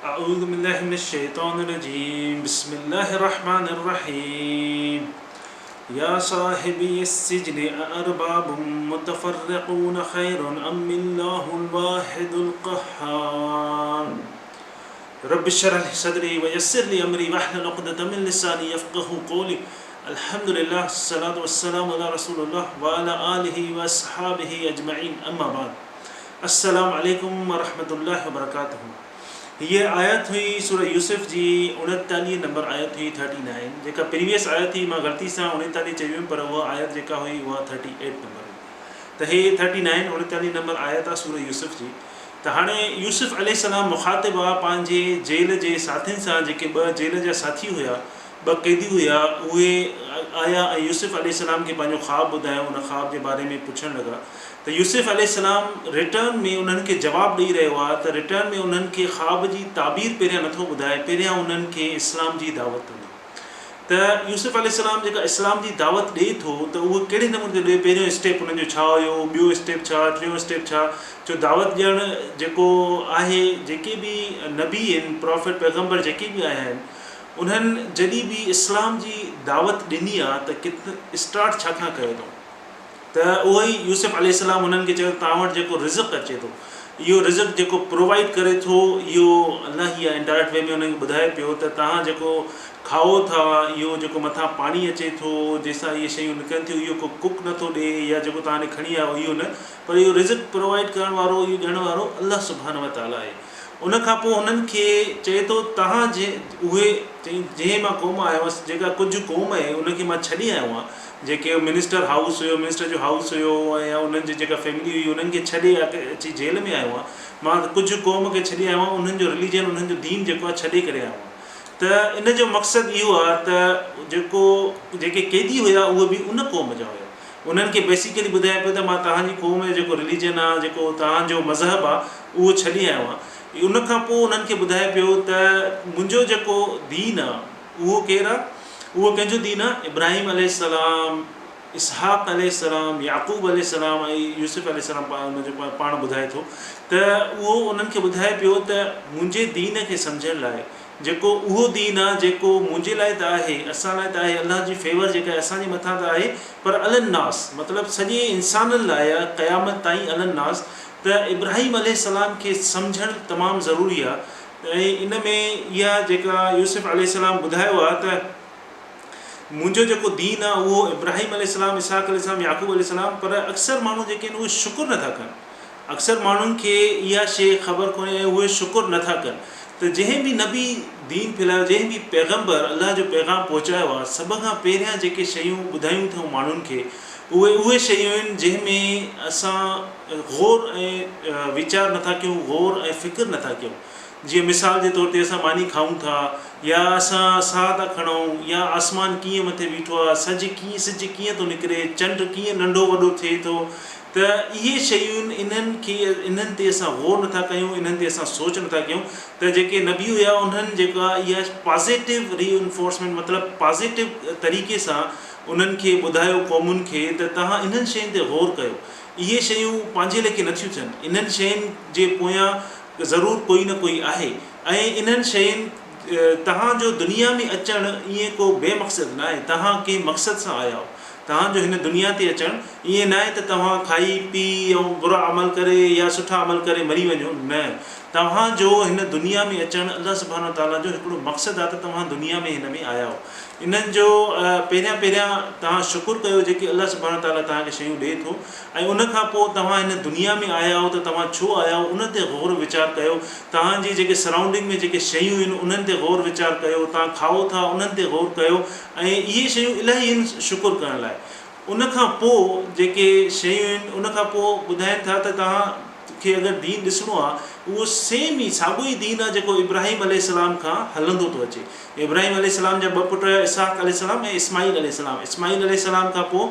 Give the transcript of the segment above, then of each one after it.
اعوذ بالله من الشيطان الرجيم بسم الله الرحمن الرحيم يا صاحبي السجن أأرباب متفرقون خير أم الله الواحد القهار رب اشرح لي صدري ويسر لي امري واحلل عقدة من لساني يفقهوا قولي الحمد لله الصلاة والسلام على رسول الله وعلى آله واصحابه اجمعين اما بعد السلام عليڪم ورحمة الله وبرڪاته هيء آيت هئي سورة يوسف جي 39 نمبر آيت هئي ٿرٽي نائن جيڪا پريويس آيت هئي مان غلطي سان 39 چئي ويم پر اها آيت جيڪا هئي اها ٿرٽي ايٽ نمبر هئي ته هي ٿرٽي نائن 39 نمبر آيت آ سورة يوسف جي ته هاڻي يوسف عليه السلام مخاطب آ پنهنجي جيل جي ساٿين سان جيڪي ٻه جيل جا ساٿي هيا ٻه قيدي هيا اهي آيا ۽ يوسف عليه السلام کي پنهنجو خواب ٻڌايو ان خواب جي باري ۾ پڇڻ لڳا ته يوسف عليه السلام ريٽرن ۾ انهن کي جواب ڏئي رهيو آ ته ريٽرن ۾ انهن کي خواب جي تعبير پهريان نٿو ٻڌائي پهريان انهن کي اسلام جي دعوت ٿو ڏي ته يوسف عليه السلام جيڪا اسلام جي دعوت ڏئي ٿو ته اهو ڪهڙي نموني ٿو ڏئي پهريون اسٽيپ انهن جو ڇا هيو ٻيو اسٽيپ ڇا ٽيون اسٽيپ ڇا ڇو دعوت ڏيڻ جيڪو آهي جيڪي به نبي آهن پرافيٽ پيغمبر جيڪي به آيا آهن انهن جڏهن به اسلام جي دعوت ڏني آ ته ڪت اسٽارٽ ڇا کان ڪيو اٿئون ته اهو ئي يوسف عليه السلام انهن کي چيو ته توهان وٽ جيڪو رزق اچي ٿو اهو رزق جيڪو پرووائيڊ ڪري ٿو اهو الله ئي آهي انڊائريڪٽ وي ۾ انهن کي ٻڌائي پيو ته توهان جيڪو کائو ٿا اهو جيڪو مٿان پاڻي اچي ٿو جنهن سان اهي شيون نڪرن ٿيون اهو ڪو ڪڪ نٿو ڏي يا جيڪو توهان ڏي کڻي آيو اهو نه پر اهو رزق پرووائيڊ ڪرڻ وارو اهو ڏيڻ وارو الله سبحانه وتعاليٰ آهي ان کان پوء هنن کي چئي ٿو توهان جنهن اهي چئي جنهن مان قوم آيو هئس جيڪا ڪجهه قوم آهي ان کي مان ڇڏي آيو آهيان جيڪي منسٽر هائوس هيو منسٽر جو هائوس هيو ۽ انهن جي جيڪا فيملي هئي انهن کي ڇڏي اچي جيل ۾ آيو آهيان مان ڪجهه قوم کي ڇڏي آيو آهيان انهن جو رليجن انهن جو دين جيڪو آهي ڇڏي ڪري آيو آهيان ته ان جو مقصد اهو آهي ته جيڪو جيڪي قيدي هيا اهي به ان قوم جا هيا انهن کي بيسيڪلي ٻڌايان پيو ته مان توهان جي قوم جو جيڪو رليجن آ جيڪو توهان جو مذهب آ اهو ڇڏي آيو آهيان ان کان پوء انهن کي ٻڌايان پيو ته منهنجو جيڪو دين آ اهو ڪير آ اهو ڪنهن جو دين آ ابراهيم عليه السلام اسحاق عليه السلام يعقوب عليه السلام ۽ يوسف عليه السلام ان جو پاڻ ٻڌائي ٿو ته اهو انهن کي ٻڌائي پيو ته منهنجي دين کي سمجهڻ لاء جيڪو اهو دين آ جيڪو منهنجي لاء ته آهي، اسان لاء ته آهي، الله جي فيور جيڪا آهي اسان جي مٿان ته آهي پر علي الناس مطلب سڄي انسانن لاء آ قيامت تائين علي الناس ته ابراهيم عليه السلام کي سمجهڻ تمام ضروري آ ۽ ان ۾ اها جيڪا يوسف عليه السلام ٻڌايو آ ته منهنجو جيڪو دين آ اهو ابراهيم عليه السلام، اسحاق عليه السلام، يعقوب عليه السلام پر اڪثر ماڻهو جيڪي آهن اهي شڪر نٿا ڪن. اڪثر ماڻهن کي اها شيء خبر ڪونهي ۽ اهي شڪر نٿا ڪن ته جنهن به نبي دين ڦهلايو جنهن به پيغمبر الله جو پيغام پهچايو آهي سڀ کان پهريان جيڪي شيون ٻڌايون اٿئون ماڻهن کي اهي اهي شيون آهن جنهن ۾ اسان غور ۽ ويچار نٿا ڪيون غور ۽ فڪر نٿا ڪيون جيئن مثال جي طور تي اسان ماني کائون ٿا يا اسان ساهه ٿا کڻون يا آسمان ڪيئن مٿي بيٺو آهي، سج ڪيئن سج ڪيئن ٿو نڪري، چنڊ ڪيئن ننڍو وڏو ٿئي ٿو ته اهي شيون انهن کي انهن تي اسان غور نٿا ڪيون انهن تي اسان سوچ نٿا ڪيون ته جيڪي نبي هيا انهن جيڪا اها پازيٽو ري انفورسمينٽ مطلب پازيٽو طريقي سان انهن کي ٻڌايو قومن کي ته توهان انهن شين تي غور ڪيو اهي شيون پنهنجي ليکي نٿيون ٿين انهن شين جي پويان ضرور ڪوئي نه ڪوئي آهي ۽ انهن شين توهان جو دنيا ۾ اچڻ ائين ڪو بي مقصد ناهي توهان ڪنهن مقصد سان آيا آهيو توهان جو هن دنيا تي اچڻ ائين ناهي ته توهان کائي پي ۽ برا عمل ڪري يا سٺا عمل ڪري مري وڃو نه توهان جو هن دنيا ۾ اچڻ الله سبحانه وتعاليٰ جو هڪڙو مقصد آهي ته توهان دنيا ۾ هن ۾ آيا آهيو انهن جو پهريان پهريان توهان شڪر ڪيو جيڪي الله سبحانه وتعاليٰ توهان کي شيون ڏئي ٿو ۽ ان کان پوء توهان هن دنيا ۾ آيا آهيو ته توهان ڇو آيا آهيو ان تي غور ويچار ڪيو توهان جي جيڪي سرائونڊنگ ۾ جيڪي شيون آهن انهن تي غور ويچار ڪيو توهان کائو ٿا انهن تي غور ڪيو ۽ اهي شيون الاهي آهن شڪر ڪرڻ لاء ان کان پوء جيڪي شيون آهن ان کان پوء ٻڌائين ٿا ته توهان کي اگر دين ڏسڻو آهي اهو سيم ئي ساڳيو ئي دين آهي جيڪو ابراهيم عليه السلام کان هلندو ٿو اچي ابراهيم عليه السلام جا ٻه پٽ اسحاق عليه السلام ۽ اسماعيل عليه السلام. اسماعيل عليه السلام کان پوء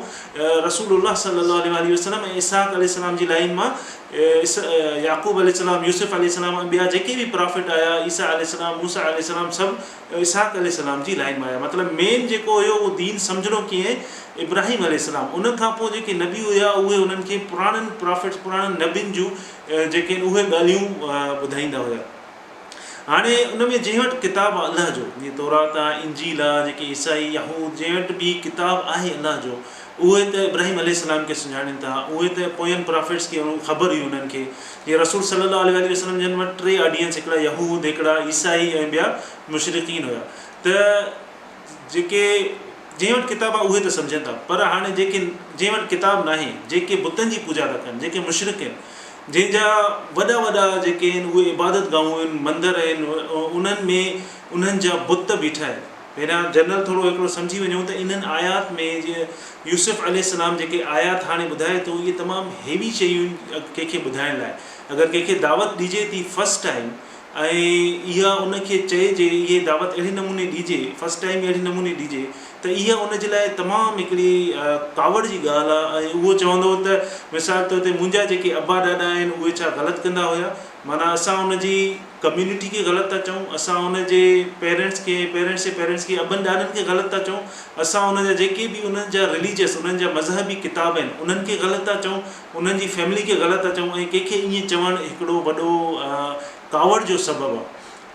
رسول الله صلي الله عليه واٰله وسلم ۽ اسحاق عليه السلام جي لائين مان يعقوب عليه السلام، يوسف عليه السلام ۽ ٻيا جيڪي به پرافيٽ آيا عيسيٰ عليه السلام، موسيٰ عليه السلام سڀ اسحاق عليه السلام جي لائين مان آيا. مطلب مين جيڪو هيو اهو دين سمجهڻو ڪيئن ابراهيم عليه السلام ان کان پوء جيڪي نبي هيا اهي انهن کي پراڻن پرافيٽس پراڻن نبين جون جيڪي اهي ڳالهيون ٻڌائيندا هيا. هاڻي ان ۾ جنهن وٽ ڪتاب آ الله جو، جيئن تورات آ، انجيل آ، جيڪي عيسائي، يهود، جنهن وٽ به ڪتاب آهي الله جو، اهي ته ابراهيم عليه السلام کي سڃاڻين ٿا، اهي ته پوين پرافيٽس کي خبر هئي انهن کي، جيئن رسول صلي الله عليه واٰله وسلم جن وٽ ٽي آڊينس هڪڙا يهود، هڪڙا عيسائي ۽ ٻيا مشرڪين هيا ته جيڪي جنهن وٽ ڪتاب آهي اهي ته سمجهن ٿا پر هاڻي جيڪي جنهن وٽ ڪتاب ناهي، جيڪي بتن جي پوڄا ٿا ڪن، جيڪي مشرڪ آهن، جنهن جا وڏا وڏا جيڪي آهن اهي عبادت گاهون آهن، مندر آهن، انهن ۾ انهن جا بت بيٺا آهن. پهريان جنرل ٿورو هڪڙو سمجهي وڃون ته انهن آيات ۾ جيئن يوسف عليه السلام جيڪي آيات هاڻي ٻڌائي ٿو اهي تمام هيوي شيون آهن ڪنهن کي ٻڌائڻ لاء. اگر ڪنهن کي دعوت ڏجي ٿي فرسٽ ٽائيم ۽ اها ان کي چئجي اهي دعوت اهڙي نموني ڏجي فرسٽ ٽائيم اهڙي نموني ڏجي ته اها ان جي لاء تمام هڪڙي ڪاوڙ جي ڳالهه آهي ۽ اهو چوندو ته مثال طور تي منهنجا جيڪي ابا ڏاڏا آهن اهي ڇا غلط ڪندا هيا معنيٰ اسان ان جي ڪميونٽي کي غلط ٿا چئون اسان ان جي پيرنٽس کي پيرنٽس جي پيرنٽس کي ابن ڏاڏن کي غلط ٿا چئون اسان ان جا جيڪي به انهن جا رليجس انهن جا مذهبي ڪتاب آهن انهن کي غلط ٿا چئون انهن جي فيملي کي غلط ٿا چئون ۽ ڪنهن کي ائين چوڻ هڪڙو وڏو ڪاوڙ جو سبب آ.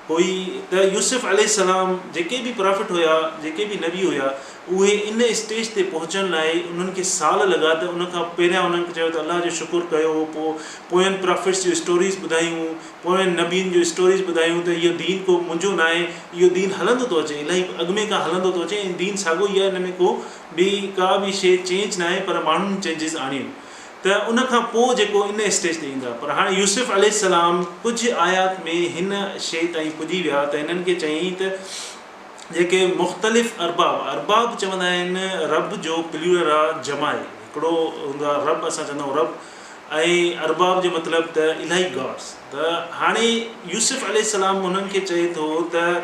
ڪوئي ته يوسف عليه السلام جيڪي به پرافٽ هيا جيڪي به نبي هيا اهي ان اسٽيج تي پهچڻ لاء انهن کي سال لڳا ته ان کان پهريان انهن کي چيو ته الله جو شڪر ڪيو پوء پوين پرافٽس جون اسٽوريز ٻڌايون پوين نبين جون اسٽوريز ٻڌايون ته اهو دين ڪو منهنجو ناهي اهو دين هلندو ٿو اچي الاهي اڳ ۾ کان هلندو ٿو اچي ۽ دين ساڳيو ئي آهي ان ۾ ڪو به ڪا به شيء چينج ناهي پر ماڻهن چينجز آڻيون ته ان کان پوء جيڪو ان اسٽيج تي ايندا پر هاڻي يوسف عليه السلام ڪجهه آيات ۾ هن شيء تائين پڄي ويا ته هنن کي چيائين ته جيڪي مختلف ارباب، ارباب چوندا آهن رب جو پليورل آ جمع آهي هڪڙو هوندو آ رب اسان چوندا آهيون رب ۽ ارباب جو مطلب ته الاهي گاڊس ته هاڻي يوسف عليه السلام انهن کي چئي ٿو ته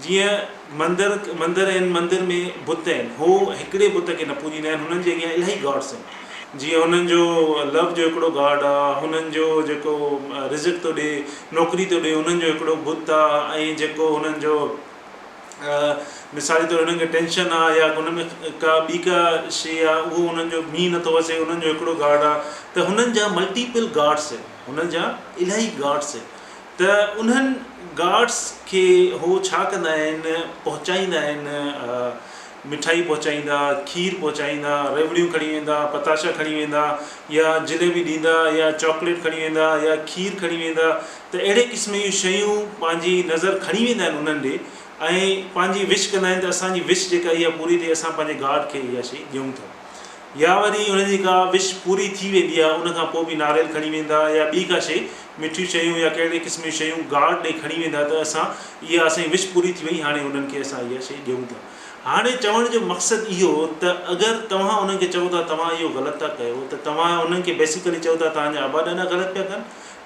جيئن مندر مندر آهن مندر ۾ بت آهن هو هڪڙي بت کي نه پوڄيندا آهن هنن جي اڳيان الاهي گاڊس آهن جيئن هنن جو لو جو هڪڙو گاڊ آ هنن جو جيڪو رزق ٿو ڏي نوڪري ٿو ڏي انهن جو هڪڙو بت آ ۽ جيڪو هنن جو مثالي طور هنن کي ٽينشن آ يا هن ۾ ڪا ٻي ڪا شي آ اهو هنن جو مينهن نٿو وسي انهن جو هڪڙو گاڊ آ ته هنن جا ملٽيپل گاڊس آهن هنن جا الاهي گاڊس آهن ته انهن گارڊس کي هو ڇا ڪندا آهن پهچائيندا آهن مٺائي پهچائيندا کير پهچائيندا ريوڙيون کڻي ويندا پتاشا کڻي ويندا يا جليبي ڏيندا يا چاڪليٽ کڻي ويندا يا کير کڻي ويندا ته اهڙي قسم جون شيون پنهنجي نظر کڻي ويندا آهن انهن ڏي ۽ پنهنجي وش ڪندا آهن ته اسان جي وش جيڪا اها پوري ٿئي اسان پنهنجي گارڊ کي اها شي ڏيون ٿا. يا وري انهن جي ڪا وش پوري ٿي ويندي آهي ان کان پوء به ناريل کڻي ويندا يا ٻي ڪا شيء مٺيون شيون يا ڪهڙي قسم جون شيون گارڊ ڏي کڻي ويندا ته اسان اها اسان جي وش پوري ٿي وئي هاڻي انهن کي اسان اها شيء ڏيون ٿا. هاڻي چوڻ جو مقصد اهو ته اگر توهان انهن کي چئو ٿا توهان اهو غلط ٿا ڪيو ته توهان انهن کي بيسيڪلي چئو ٿا توهان جا ابا ڏاڏا غلط پيا ڪن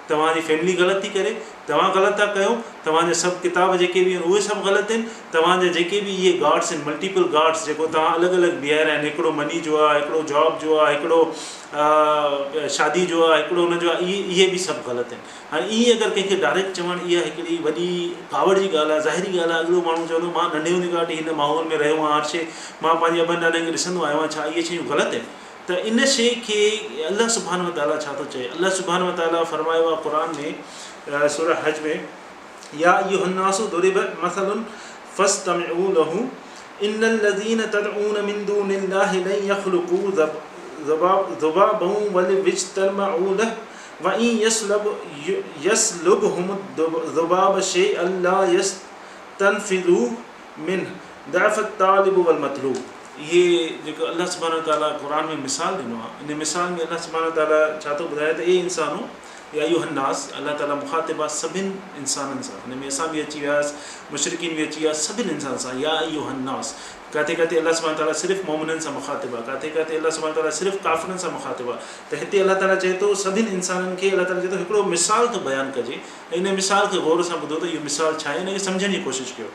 توهان جي فيملي غلط ٿي ڪري، توهان غلط ٿا ڪيو، توهان جا سڀ ڪتاب جيڪي به آهن اهي سڀ غلط آهن، توهان جا جيڪي به اهي گاڊس آهن ملٽيپل گاڊس جيڪو توهان الڳ الڳ بيهاريا آهن هڪڙو مني جو آهي هڪڙو جاب جو آهي هڪڙو شادي جو آهي هڪڙو ان جو آهي اهي اهي به سڀ غلط آهن. هاڻي ائين اگر ڪنهن کي ڊائريڪٽ چوڻ اها هڪڙي وڏي ڪاوڙ جي ڳالهه آهي ظاهري ڳالهه آهي اڳلو ماڻهو چوندو مان ننڍي هوندي کان وٺي هن ماحول ۾ رهيو آهيان هر شيء مان پنهنجي ابن ڏاڏن کي ڏسندو آيو آهيان ڇا اهي شيون غلط آهن؟ ته ان شيء کي الله سبحانه وتعاليٰ ڇا ٿو چئي؟ الله سبحانه وتعاليٰ فرمايو آهي قرآن ۾ سورة حج ۾ يا ايها الناس ضرب مثل فاستمعوا له ان الذين تدعون من دون الله لن يخلقوا ذبابا ولو اجتمعوا له وان يسلب يسلبهم الذباب شيئا لا يستنفذوه منه ضعف الطالب والمطلوب اهي جيڪو الله سبحانه وتعاليٰ قرآن ۾ مثال ڏنو آهي ان مثال ۾ الله سبحانه وتعاليٰ ڇا ٿو ٻڌائي ته اي انسانو يا ايها الناس الله تعاليٰ مخاطب آهي سڀن انسانن سان ان ۾ اسان به اچي وياس مشرڪين به اچي ويا سڀن انسانن سان يا ايها الناس ڪاٿي ڪاٿي الله سبحانه وتعاليٰ صرف مؤمنن سان مخاطب آهي ڪاٿي ڪاٿي الله سبحانه وتعاليٰ صرف ڪافرن سان مخاطب آهي ته هتي الله تعاليٰ چئي ٿو سڀن انسانن کي الله تعاليٰ چئي ٿو هڪڙو مثال ٿو بيان ڪجي ۽ ان مثال کي غور سان ٻڌو ته اهو مثال ڇا آهي ان کي سمجهڻ جي ڪوشش ڪيو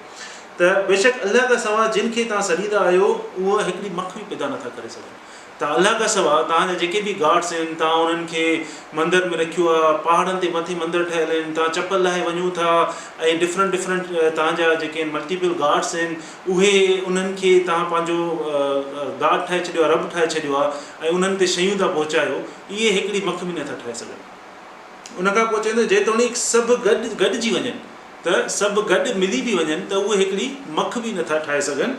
ته بيشڪ الله کان سواء جن کي توهان سڏيندا آهيو اهي هڪڙي مک به پيدا نٿا ڪري سگهن ته الله کان سواء توهان جا جيڪي به گاڊس آهن توهان انهن کي مندر ۾ رکيو آهي پهاڙن تي مٿي مندر ٺهيل آهن توهان چپل لاهي وڃو ٿا ۽ ڊفرنٽ ڊفرنٽ توهان جا جيڪي آهن ملٽيپل گاڊس آهن اهي انهن کي توهان پنهنجو گاڊ ٺاهي ڇڏيو آهي رب ٺاهي ڇڏيو آهي ۽ انهن تي شيون ٿا پهچايو اهي هڪڙي مک به نٿا ٺاهي سگهن ان کان پوء چوندو جيتوڻيڪ سڀ گڏ گڏجي وڃن. ته سڀ گڏ ملي به وڃن ته اهي هڪڙي مک به نٿا ٺاهي سگهن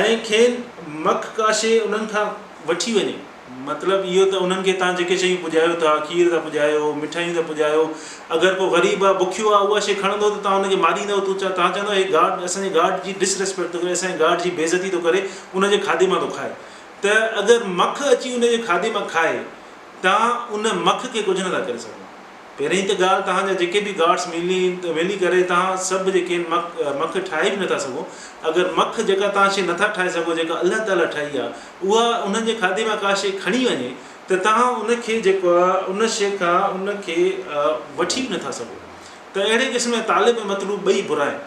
۽ کين مک ڪا شيء انهن کان وٺي وڃي مطلب اهو ته انهن کي توهان جيڪي شيون پڄايو ٿا، کير ٿا پڄايو، مٺايون ٿا پڄايو، اگر ڪو غريب آهي، بکيو آهي، اها شيء کڻندو ته توهان ان کي ماريندؤ، تون توهان چوندؤ هي گاڊ اسان جي گاڊ جي ڊس ريسپيڪٽ ٿو ڪري، اسان جي گاڊ جي بيعزتي ٿو ڪري، ان جي کاڌي مان ٿو کائي. ته اگر مک اچي ان جي کاڌي مان کائي، توهان ان مک کي ڪجهه نٿا ڪري سگهو. پهرئين ته ڳالهه توهان جا جيڪي به گارڊس ملي ملي ڪري توهان سڀ جيڪي آهن مک مک ٺاهي به نٿا سگهو اگر مک جيڪا توهان شيء نٿا ٺاهي سگهو جيڪا الله تعالي ٺاهي آهي اها انهن جي کاڌي مان ڪا شيء کڻي وڃي ته توهان ان کي جيڪو آهي ان شيء کان ان کي وٺي به نٿا سگهو ته اهڙي قسم جا طالب ۽ مطلوب ٻئي برا آهن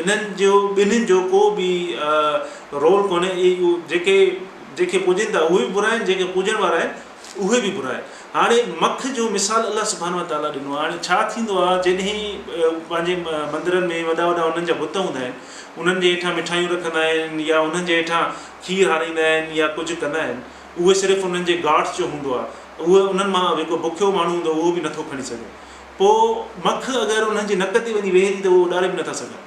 انهن جو ٻنهين جو ڪو به رول ڪونهي اهي جيڪي جنهن کي پوڄين ٿا اهي به برا آهن جيڪي پوڄڻ وارا آهن اهي به برا آهن. هاڻي مک جو مثال الله سبحانه وتعاليٰ ڏنو آهي. هاڻي ڇا ٿيندو آهي جڏهن پنهنجي مندرن ۾ وڏا وڏا انهن جا بت هوندا آهن انهن جي هيٺان مٺايون رکندا آهن يا انهن جي هيٺان کير هارائيندا آهن يا ڪجهه ڪندا آهن اهي صرف انهن جي گاڊس جو هوندو آهي اهي انهن مان جيڪو بکيو ماڻهو هوندو اهو به نٿو کڻي سگهي پوء مک اگر انهن جي نڪ تي وڃي ويهي ٿي ته اهو اڏاري به نٿا سگهن.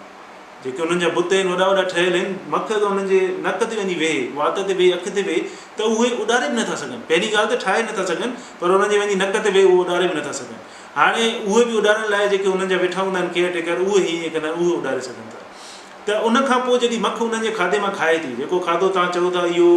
جيڪي انهن جا بت آهن وڏا وڏا ٺهيل آهن، مک اگر انهن جي نڪ تي وڃي ويهي، وات تي ويهي، اک تي ويهي ته اهي اڏاري به نٿا سگهن. پهرين ڳالهه ته ٺاهي نٿا سگهن پر انهن جي وڃي نڪ تي ويهي اهو اڏاري به نٿا سگهن. هاڻي اهي به اڏارڻ لاء جيڪي انهن جا ويٺا هوندا آهن ڪيئر ٽيڪر اهي هيئن ڪندا آهن اهي اڏاري سگهن ٿا. ته ان کان پوء جڏهن مک انهن جي کاڌي مان کائي ٿي، جيڪو کاڌو توهان چئو ٿا اهو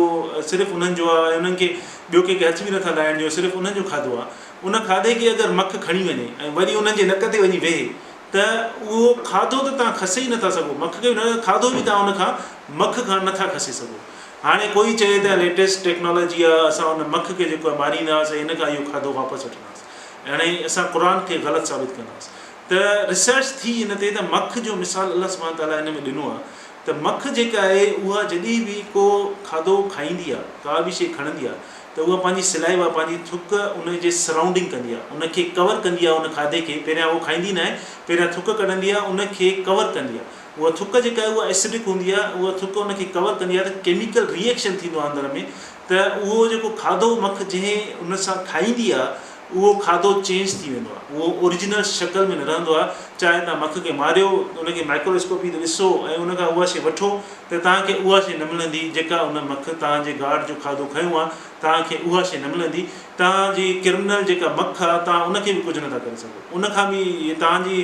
صرف انهن جو آهي ۽ انهن کي ٻيو ڪنهن کي هٿ به نٿا لائڻ ڏيو صرف انهن جو کاڌو آهي، ان کاڌي کي اگر مک کڻي وڃي ۽ وري انهن جي نڪ تي وڃي ويهي ته اهو کاڌو ته توهان کسي ئي نٿا سگهو، مک کي به نه، کاڌو به توهان ان کان مک کان نٿا کسي سگهو. هاڻي ڪوئي چئي ته ليٽيسٽ ٽيڪنالاجي آهي، اسان ان مک کي جيڪو آهي مارينداسين ۽ ان کان اهو کاڌو واپس وٺنداسين. هاڻي اسان قرآن کي غلط ثابت ڪنداسين. ته ريسرچ ٿي ان تي ته مک جو مثال الله سبحانه تعاليٰ ان ۾ ڏنو آهي ته مک جيڪا آهي اها جڏهن به ڪو کاڌو کائيندي آهي، ڪا به شيء کڻندي آهي ته اها پنهنجي سلائيوا، پنهنجي ٿڪ ان جي سرائونڊنگ ڪندي آهي، ان کي ڪور ڪندي آهي ان کاڌي کي، پهريان اهو کائيندي ناهي، پهريان ٿڪ ڪڍندي آهي، ان کي ڪور ڪندي آهي. اها ٿڪ جيڪا آهي اها ايسڊڪ هوندي آهي، اها ٿڪ ان کي ڪور ڪندي آهي ته ڪيميڪل ري ايڪشن ٿيندو آهي اندر ۾ ته اهو جيڪو کاڌو مک جنهن ان سان کائيندي آهي اهو کاڌو چينج ٿي ويندو آهي، اهو اوريجنل شڪل ۾ نه رهندو آهي، چاهي توهان مک کي ماريو، ان کي مائڪرواسڪوپي تي ڏسو ۽ ان کان اها شيء وٺو ته توهان کي اها شيء نه ملندي جيڪا ان مک توهان جي گارڊ جو کاڌو کنيو آهي، توهان کي اها شيء نه ملندي، توهان جي ڪرمنل جيڪا مک آهي توهان ان کي به ڪجهه نٿا ڪري سگهو، ان کان به توهان جي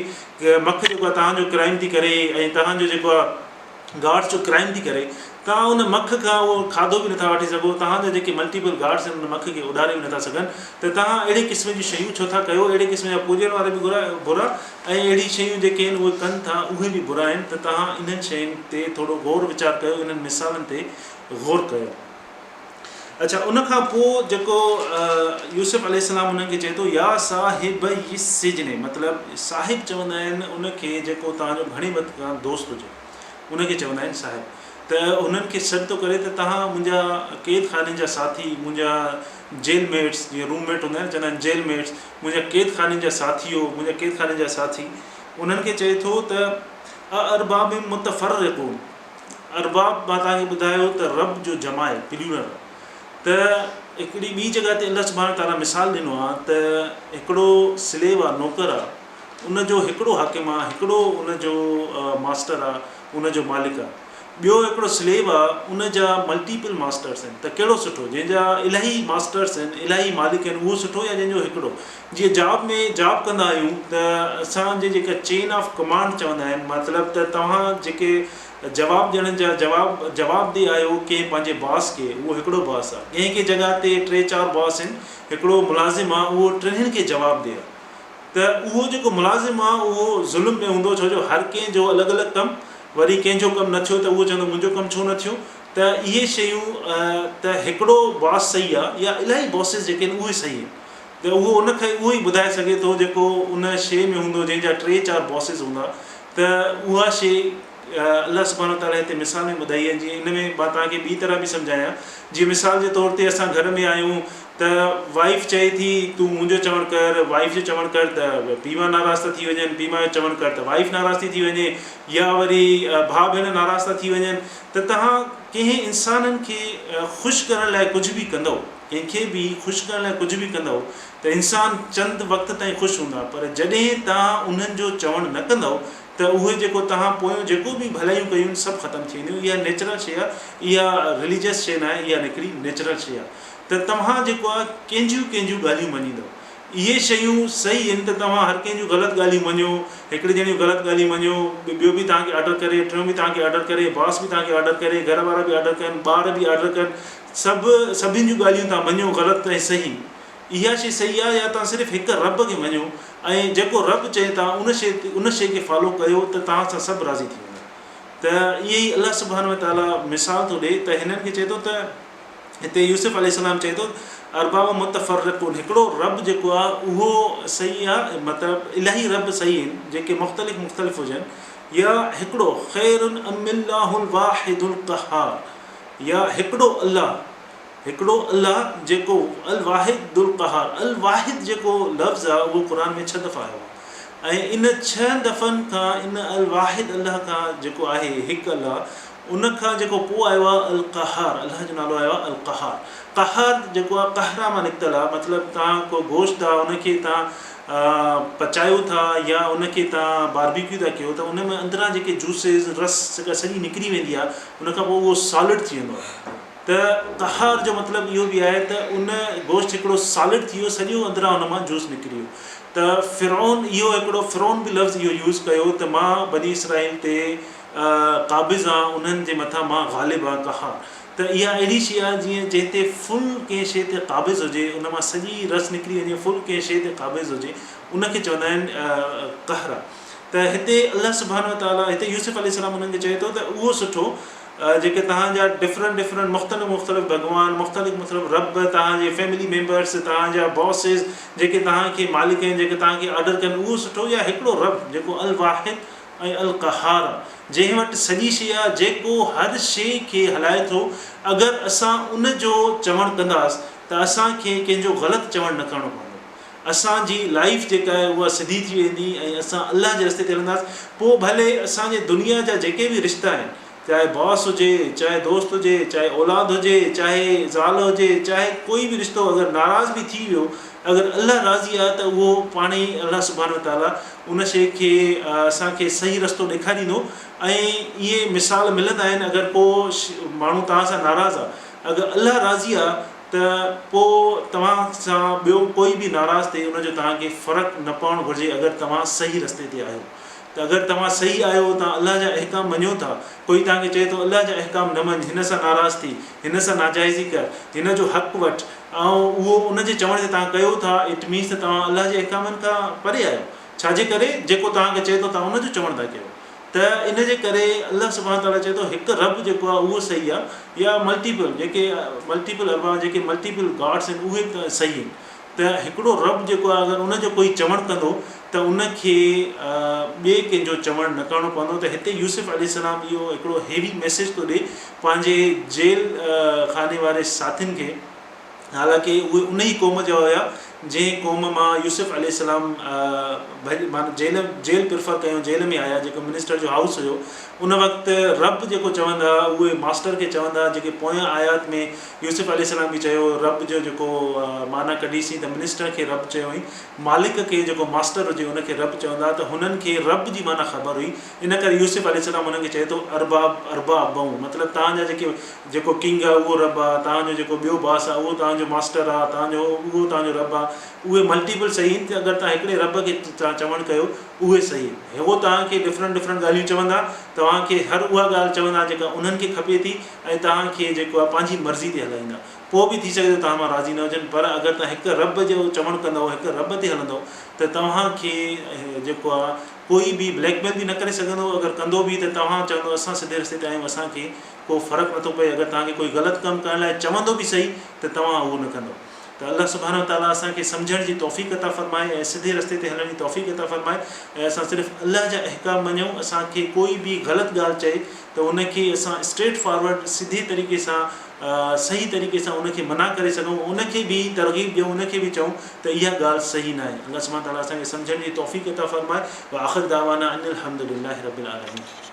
مک جيڪو آهي توهان جو ڪرائيم ٿي ڪري ۽ توهان جو جيڪو آهي. گارڊس جو ڪرائيم ٿي ڪري توهان ان مک کان اهو کاڌو به نٿا وٺي سگهو توهان جا جيڪي ملٽيپل گارڊس آهن ان مک کي اڏاري به نٿا سگهن ته توهان اهڙي قسم جون شيون ڇو ٿا ڪيو اهڙي قسم جا پوڄڻ وارا به برا ۽ اهڙي شيون جيڪي آهن اهي ڪن ٿا اهي به برا آهن ته توهان انهن شين تي ٿورو غور ويچار ڪيو انهن مثالن تي غور ڪيو. اڇا ان کان پوء جيڪو يوسف عليه السلام انهن کي چئي ٿو يا صاحبي السجن مطلب صاحب چوندا آهن ان کي جيڪو توهان جو گهڻي وقت کان دوست هجي ان کي چوندا آهن صاحب ته انهن کي سڏ ٿو ڪري ته توهان منهنجا قيد خاني جا ساٿي منهنجا جيل ميٽس جيئن روم ميٽ هوندا آهن چوندا آهن جيل ميٽس منهنجا قيد خاني جا ساٿيو منهنجا قيد خاني جا ساٿي انهن کي چئي ٿو ته ارباب متفرقون ارباب مان توهان کي ٻڌايو ته رب جو جمع آهي، پليورل، ته هڪڙي ٻي جڳهه تي الله سبحانه وتعاليٰ مثال ڏنو آهي ته هڪڙو سليو آهي، نوڪر آهي، ان جو هڪڙو حاڪم آهي، هڪڙو ان جو ماسٽر آهي، ان جو مالڪ آهي. ٻيو هڪڙو سليو آهي، ان جا ملٽيپل ماسٽرس آهن، ته ڪهڙو سٺو؟ جنهن جا الاهي ماسٽرس آهن، الاهي مالڪ آهن، اهو سٺو يا جنهن جو هڪڙو؟ جيئن جاب ۾ جاب ڪندا آهيون ته اسان جي جيڪا چين آف ڪمانڊ چوندا آهن مطلب ته توهان جيڪي جواب ڏيڻ جا جواب جواب the آهيو ڪنهن پنهنجي باس کي اهو هڪڙو باس آهي ڪنهن ڪنهن جڳهه تي ٽي چار باس آهن هڪڙو ملازم آهي اهو ٽنهن کي جواب the آهي ته اهو جيڪو ملازم آهي اهو ظلم ۾ هوندو ڇو جو هر ڪنهن جو الڳ الڳ ڪم وري ڪنهن جو ڪم نه ٿيو ته اهو چوندو منهنجو ڪم ڇو نه ٿيو ته اهي شيون ته هڪڙو باس صحيح آهي يا الاهي باسز جيڪي آهن اهي صحيح آهن ته اهو ان کي اهو ئي ٻڌائي سگهي ٿو جيڪو ان شيء ۾ هوندو جنهن جا ٽي چار باسز هوندا ته اها شيء الله سبحانه وتعاليٰ هتي مثال ۾ ٻڌائي آهي جيئن ان ۾ مان توهان کي ٻي طرح به سمجهايان جيئن مثال جي طور تي اسان گهر ۾ آهيون ته وائيف چئي ٿي تون منهنجو چوڻ ڪر وائيف جو چوڻ ڪر ته پيء ماء ناراض ٿا ٿي وڃن پيء ماء جو چوڻ ڪر ته وائيف ناراض ٿي ٿي وڃي يا وري ڀاء ڀيڻ ناراض ٿا ٿي وڃن ته توهان ڪنهن انسانن کي خوش ڪرڻ لاء ڪجهه به ڪندؤ ڪنهن کي به خوش ڪرڻ لاء ڪجهه به ڪندؤ ته انسان چند وقت تائين خوش هوندا پر جڏهن توهان انهن جو چوڻ نه ڪندؤ ته اهي جيڪو توهان پويون جيڪو به ڀلايون ڪيون آهن سڀ ختم ٿي وينديون. اها نيچرل شيء آهي، اها رليجس شيء ناهي، اها هڪڙي نيچرل شيء آهي ته توهان جيڪو آهي ڪنهن جون ڪنهن جون ڳالهيون مڃيندؤ. اهي شيون صحيح آهن ته توهان هر ڪنهن جون غلط ڳالهيون مڃو، هڪڙي ڄڻي جون غلط ڳالهيون مڃو، ٻيو به توهان کي آرڊر ڪري، ٽيون به توهان کي آرڊر ڪري، باس به توهان کي آرڊر ڪري، گهر وارا به آرڊر ڪن، ٻار به آرڊر ڪن، سڀ سڀني جون ڳالهيون توهان مڃو غلط ۽ صحيح. اها شيء صحيح آهي يا توهان صرف هڪ رب کي مڃو ۽ جيڪو رب چئي توهان ان شيء ان شيء کي فالو ڪيو ته توهان سان سڀ راضي ٿي ويندا. ته ائين ئي الله سبحانه وتعاليٰ مثال ٿو ڏئي ته هنن کي چئي ٿو ته هتي يوسف عليه السلام چئي ٿو ارباب متفرقون هڪڙو رب جيڪو آهي اهو صحيح آهي مطلب الاهي رب صحيح آهن جيڪي مختلف مختلف هجن يا هڪڙو خير ام الله الواحد القهار يا هڪڙو الله هڪڙو الله جيڪو الواحد القهار، الواحد جيڪو لفظ آهي اهو قرآن ۾ ڇهه دفعا آيو آهي ۽ ان ڇهن دفعن کان ان الواحد الله کان جيڪو آهي هڪ الله ان کان جيڪو پوء آيو آهي القهار الله جو نالو آيو آهي القهار قهار جيڪو آهي قهرا مان نڪتل آهي مطلب توهان ڪو گوشت آهي ان کي توهان پچايو ٿا يا ان کي توهان باربيڪيو ٿا ڪيو ته ان ۾ اندران جيڪي جوسز رس جيڪا سڄي نڪري ويندي آهي ان کان پوء اهو سالڊ ٿي ويندو آهي ته قهار جو مطلب اهو به آهي ته ان گوشت هڪڙو سالڊ ٿي ويو سڄو اندران ان مان جوس نڪري ويو ته فرعون اهو هڪڙو فرعون به لفظ اهو يوز ڪيو ته مان بني اسرائيل تي قابض آهيان انهن جي مٿان مان غالب آهيان قهار ته اها اهڙي شيء آهي جيئن جنهن تي فل ڪنهن شيء تي قابض هجي ان مان سڄي رس نڪري وڃي فل ڪنهن شيء تي قابض هجي ان کي چوندا آهن قهرا ته هتي الله سبحانه وتعاليٰ هتي يوسف عليه السلام انهن کي چئي ٿو ته اهو سٺو جيڪي توهان جا ڊفرنٽ ڊفرنٽ مختلف مختلف ڀڳوان مختلف مختلف رب توهان جي فيملي ميمبرس توهان جا باسز جيڪي توهان کي مالڪ آهن جيڪي توهان کي آرڊر ڪن اهو سٺو يا هڪڙو رب جيڪو الواحد ۽ القهار آهي جنهن وٽ سڄي شيء آهي جيڪو هر شيء کي هلائي ٿو اگر اسان ان جو چوڻ ڪنداس ته اسان کي ڪنهن جو غلط چوڻ نه ڪرڻو پوندو اسان جي لائيف جيڪا آهي اها سڌي ٿي ويندي ۽ اسان الله جي رستي تي هلنداسين پوء ڀلي اسان جي دنيا جا جيڪي به رشتا آهن چاهي باس هجي چاهي دوست هجي چاهي اولاد هجي چاهي زال هجي چاهي ڪوئي به رشتو اگر ناراض به ٿي ويو اگر الله راضي آهي ته اهو پاڻ ئي الله سبحانه وتعاليٰ ان شيء کي اسان کي صحيح رستو ڏيکاريندو ۽ اهي مثال ملندا آهن اگر ڪو ماڻهو توهان سان ناراض آهي اگر الله راضي آهي ته پوء توهان سان ٻيو ڪوئي به ناراض ٿئي ان جو توهان کي فرق نه پوڻ گهرجي اگر توهان صحيح رستي تي آهيو ته اگر توهان صحيح آهيو توهان الله جا احڪام مڃو ٿا ڪوئي توهان کي چئي ٿو الله جا احڪام نه مڃ هن سان ناراض ٿي هن سان ناجائزي ڪر هن جو حق وٺ ۽ اهو ان جي چوڻ تي توهان ڪيو ٿا it means ته توهان الله جي احڪامن کان پري آهيو ڇاجي ڪري جيڪو توهان کي چئي ٿو توهان ان جو چوڻ ٿا ڪيو ته ان جي ڪري الله سبحانه تعالٰي چئي ٿو هڪ رب جيڪو آهي اهو صحيح آهي يا ملٽيپل جيڪي ملٽيپل ارباب جيڪي ملٽيپل گاڊس آهن اهي ته صحيح آهن ته هڪڙو رب جيڪو آهي اگر ان جو ڪوئي چوڻ ڪندو ته ان کي ٻئي ڪنهن جو چوڻ نه ڪرڻو پوندو ته هتي يوسف عليه السلام اهو هڪڙو هيوي ميسيج ٿو ڏي پنهنجي جيل خاني واري ساٿين کي حالانڪه اهي ان ئي قوم جا هيا جنهن قوم مان يوسف عليه السلام ڀڄ معنيٰ جيل جيل پريفر ڪيو جيل ۾ آيا جيڪو منسٽر جو هائوس هيو ان وقت رب جيڪو چوندا ها اهي ماسٽر کي چوندا ها جيڪي پوئين آيات ۾ يوسف عليه السلام به چيو رب جو جيڪو معنيٰ ڪڍي سين ته منسٽر کي رب چيو هئين مالڪ کي جيڪو ماسٽر هجي ان کي رب چوندا ها ته هنن کي رب جي معنيٰ خبر هئي ان ڪري يوسف عليه السلام هنن کي چئي ٿو ارباب ارباب مطلب توهان جا جيڪي جيڪو ڪنگ آ اهو رب آ، توهان جو جيڪو ٻيو باس آ اهو توهان جو ماسٽر آ، توهان جو اهو توهان جو رب آ، اهي ملٽيپل صحيح آهن ته اگر توهان هڪڙي رب کي توهان چوڻ ڪيو اهي صحيح آهن. هو توهان کي ڊفرنٽ ڊفرنٽ ڳالهيون چوندا، توهان کي هر اها ڳالهه چوندا جيڪا انهن کي کپي ٿي ۽ توهان کي جيڪو آ پنهنجي مرضي تي هلائيندا. پوء به ٿي سگهي ٿو توهان مان راضي نه هجن پر اگر توهان هڪ رب جو چوڻ ڪندؤ، هڪ رب تي هلندؤ ته توهان کي جيڪو آ ڪوئي به بليڪ ميل به نه ڪري سگهندو، اگر ڪندو به ته توهان چوندؤ اسان سڌي رستي تي آهيون اسان کي ڪو فرق نٿو پئي اگر توهان کي ڪوئي غلط ڪم ڪرڻ لاء چوندو به سهي ته توهان اهو نه ڪندو ته الله سبحانه وتعاليٰ اسان کي سمجهڻ جي توفيق عطا فرمائي ۽ سڌي رستي تي هلڻ جي توفيق عطا فرمائي ۽ اسان صرف الله جا احڪام مڃون اسان کي ڪوئي به غلط ڳالهه چئي ته ان کي اسان اسٽريٽ فارورڊ سڌي طريقي سان صحيح طريقي سان ان کي منع ڪري سگهون ان کي به ترغيب ڏيون ان کي به چئون ته اها ڳالهه صحيح ناهي الله سبحانه وتعاليٰ اسان کي سمجهڻ جي توفيق عطا فرمائي واخر دعوانا ان الحمد لله رب العالمين.